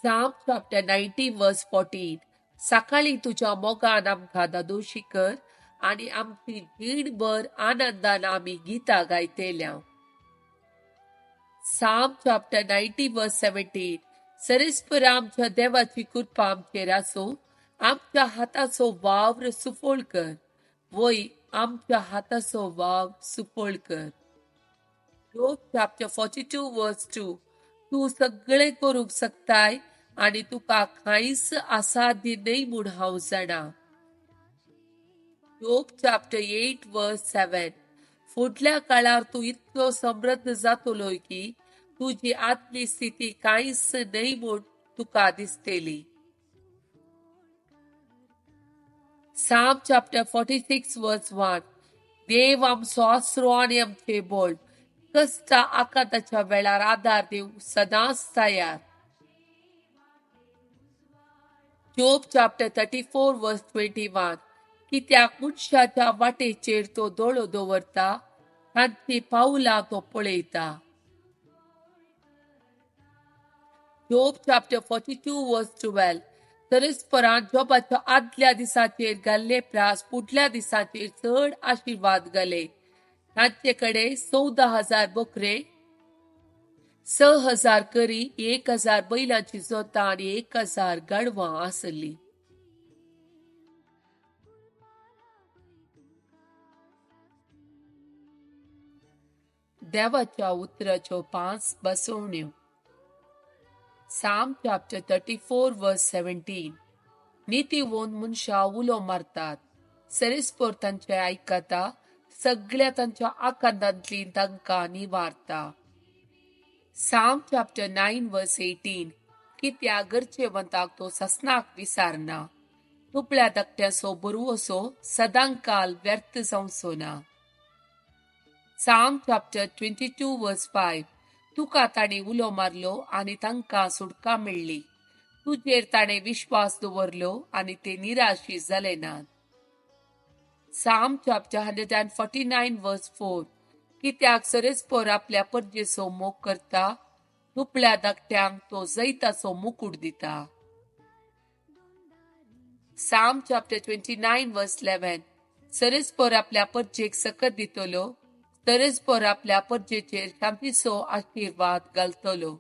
Psalm chapter 90 verse 14. सकाळीं तुज्या मोगान आमकां दादोशी कर आनी आमची जीणभर आनंदान आमी गितां गायतेल्या. Psalm chapter 90 verse 17. सरेस्पर आमच्या देवाची कृपा आमचेर आसूं, आमच्या हाताचो वावर सुफळ कर, वय आमच्या हाताचो वावर सुफळ कर. Job chapter 42 verse 2. तूं सगळें करूंक शकताय आनी तुका कांयच असाध्य न्हय म्हूण हांव जाणा. Job chapter 8 verse 7. फुडल्या काळार तूं इतलो समृद्ध जातलो की तुजी आदली स्थिती कांयच न्हय म्हूण तुका दिसतली. Psalm chapter 46 verse 1. देव आमचो आसरो आनी आमचें बळ, कश्टा आकांताच्या वेळार आदार दिवंक सदांच तयार. Job chapter 34 verse 21. कित्याक मनशाच्या वाटेचेर तो दोळो दवरता, तांची पावलां तो पळयता. Job chapter 42 verse 12. परस्परान जोबाच्या आदल्या दिसाचेर घाल्ले प्रास फुडल्या दिसाचेर चड आशिर्वाद घाले. तांचे कडेन 14,000 बकरे, 6,000 करी, 1,000 बैलांची जोतां आनी 1,000 गाडवां आसली. देवाच्या उतराच्यो 5 बसवण्यो. Psalm chapter 34 verse 17. नितीवंत मनशां उलो मारतात, सरेस्पर तांचे आयकता, सगळ्या तांच्या आकांतांतली तांकां निवारता. Psalm chapter 9 verse 18. कित्याक गरजेवंताक तो ससनाक विसारना, दुबळ्या धाकट्याचो बरवसो सदांकाल व्यर्थ जावचो ना. Psalm chapter 22 verse 5. तुका ताणें उलो मारलो आनी तांकां सुटका मेळ्ळी, तुजेर ताणें विश्वास दवरलो आनी ते निराशी जाले नात. Psalm chapter 149 verse 4. कित्याक सरेस्पर आपल्या परजेचो मोग करता, दुबळ्या धाकट्यांक तो जैताचो मुकूट दिता. Psalm chapter 29 verse 11. सरेस्पर आपल्या परजेक सकत दितलो, तरस्पर आपल्या परजेचेर शांतीचो आशिर्वाद घालतलो.